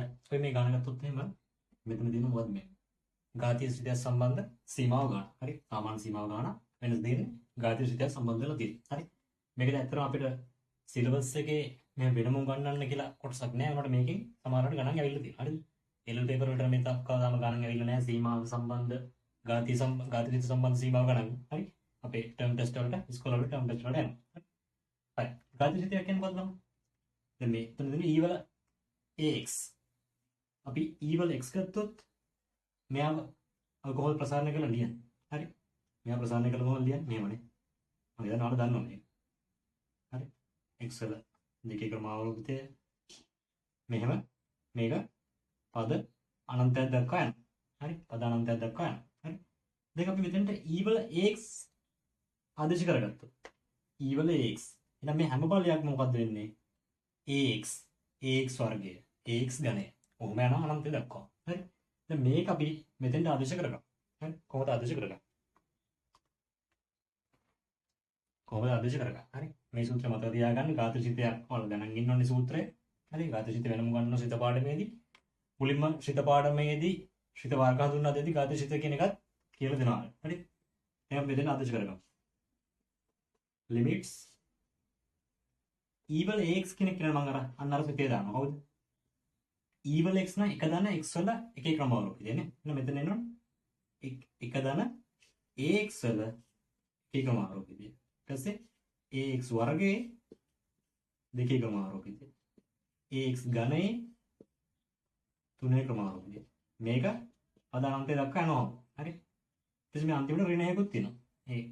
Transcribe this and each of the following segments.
හරි. ඔය මේ ගාන ගත්තොත් එහෙම මෙතන තියෙන මොකද්ද මේ? ඝාතීය ශ්‍රිතය සම්බන්ධ සීමාව ගාන. හරි. සාමාන්‍ය සීමාව ගාන වෙනස් දෙන්නේ ඝාතීය ශ්‍රිතය සම්බන්ධ වෙලා තියෙන්නේ. හරි. මේක දැන් ඇත්තටම අපිට සිලබස් එකේ මේ වෙනම උගන්වන්න කියලා කොටසක් නෑ. උනට මේකෙන් සමහරවිට ගණන් ඇවිල්ලා තියෙනවා. හරිද? එල් පේපර් වලට මේ දක්වා තාම ගණන් ඇවිල්ලා නෑ සීමාව සම්බන්ධ ඝාතීය ඝාතීය සම්බන්ධ සීමාව ගණන්. හරි. අපේ ටර්ම් ටෙස්ට් වලට ඉස්කෝල වල ටර්ම් ටෙස්ට් වලට එනවා. හරි. ඝාතීය ශ්‍රිතයක් කියන්නේ මොකද්ද ළමයි? දැන් මේ එතන දෙන්නේ e වල ax. අපි e වල x ගත්තොත් මෙයාව කොහොමද ප්‍රසාරණය කරලා ලියන්නේ? හරි. මෙයා ප්‍රසාරණය කරලා කොහොමද ලියන්නේ? මෙහෙමනේ. මම හිතන්නේ ඔයාලා දන්නවා මේක. හරි. x වල දෙකේ ක්‍රමාවෘතය මෙහෙම මේක පද අනන්තයක් දක්වා යනවා. හරි. පද අනන්තයක් දක්වා යනවා. හරි. දැන් අපි මෙතනට e වල ax ආදේශ කරගත්තොත් e වල ax. එහෙනම් මේ හැම පදයක්ම මොකද්ද වෙන්නේ? ax, ax වර්ගය, ax ඝනය. ඔහොම යනවා අනන්තය දක්වා. හරි. දැන් මේක අපි මෙතෙන්ට ආදේශ කරගමු. හරි. කොහොමද ආදේශ කරගන්නේ? කොහොමද ආදේශ කරගන්නේ? හරි. මේ සූත්‍රය මතක තියාගන්න. ඝාතක ශ්‍රිතයක් ඔයාලා දැනන් ඉන්න ඕනේ සූත්‍රය. හරි. ඝාතක ශ්‍රිත වෙනම ගන්නවා ශ්‍රිත පාඩමේදී. මුලින්ම ශ්‍රිත පාඩමේදී ශ්‍රිත වර්ග හඳුන්වා දෙද්දී ඝාතක ශ්‍රිත කියන එකත් කියලා දෙනවා. හරි. දැන් අපි මෙතන ආදේශ කරගමු. limits e වල ax කියන එක මම අර අන්න අර ශ්‍රිතය දානවා. කවුද? e වල x නම් එක ධන x වල එකේ ක්‍රමාවෘතය නේ. එහෙනම් මෙතන එනවා එක ධන ax වල එකේ ක්‍රමාවෘතය. ඊට පස්සේ ax වර්ගයේ දෙකේ ක්‍රමාවෘතය. ax ඝනයේ තුනේ ක්‍රමාවෘතය. මේක පද අනන්තය දක්වා යනවා. හරි. ඊට පස්සේ මේ අන්තිමට ඍණ හේකුත් තියෙනවා. ඒ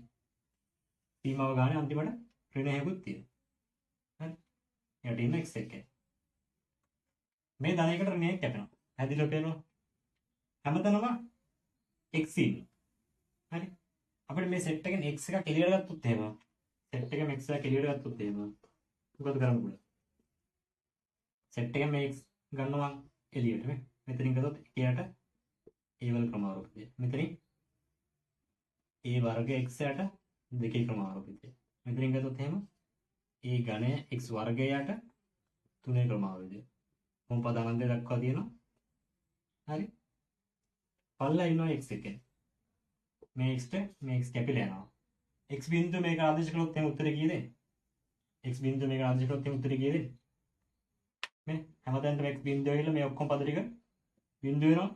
සීමාව ගානේ අන්තිමට ඍණ හේකුත් තියෙනවා. හරි. එයාට ඉන්න x එක්ක. මේ ධනයකට ඍණයක් කැපෙනවා. පැහැදිලිව පේනවා. හැමතැනම x ඉන්නවා. හරි. අපිට මේ සෙට් එකෙන් x එකක් එළියට ගත්තොත් එහෙම සෙට් එකෙන් x එකක් එළියට ගත්තොත් එහෙම මොකද කරන්න පුළුවන්? සෙට් එකෙන් මේ x ගන්නවා එළියට නේ. මෙතනින් ගත්තොත් එකට a වල ක්‍රමාවෘතය. මෙතනින් a වර්ග x යට දෙකේ ක්‍රමාවෘතය. මෙතනින් ගත්තොත් එහෙම a ඝනය x වර්ගය යට තුනේ ක්‍රමාවෘතය. මොන් පද අනන්තය දක්වා තියෙනවා. හරි. පල්ලා ඉන්නවා x එකෙන්. මේ x ට මේ x කැපිලා යනවා. x බිඳුව මේක ආදේශ කළොත් එහෙම උත්තරේ කීයද එන්නේ? x බිඳුව මේක ආදේශ කළොත් එහෙම උත්තරේ කීයද එන්නේ? මේ හැමතැනටම x බිඳුව ඇවිල්ලා මේ ඔක්කොම පද ටික බිඳුව වෙනවා.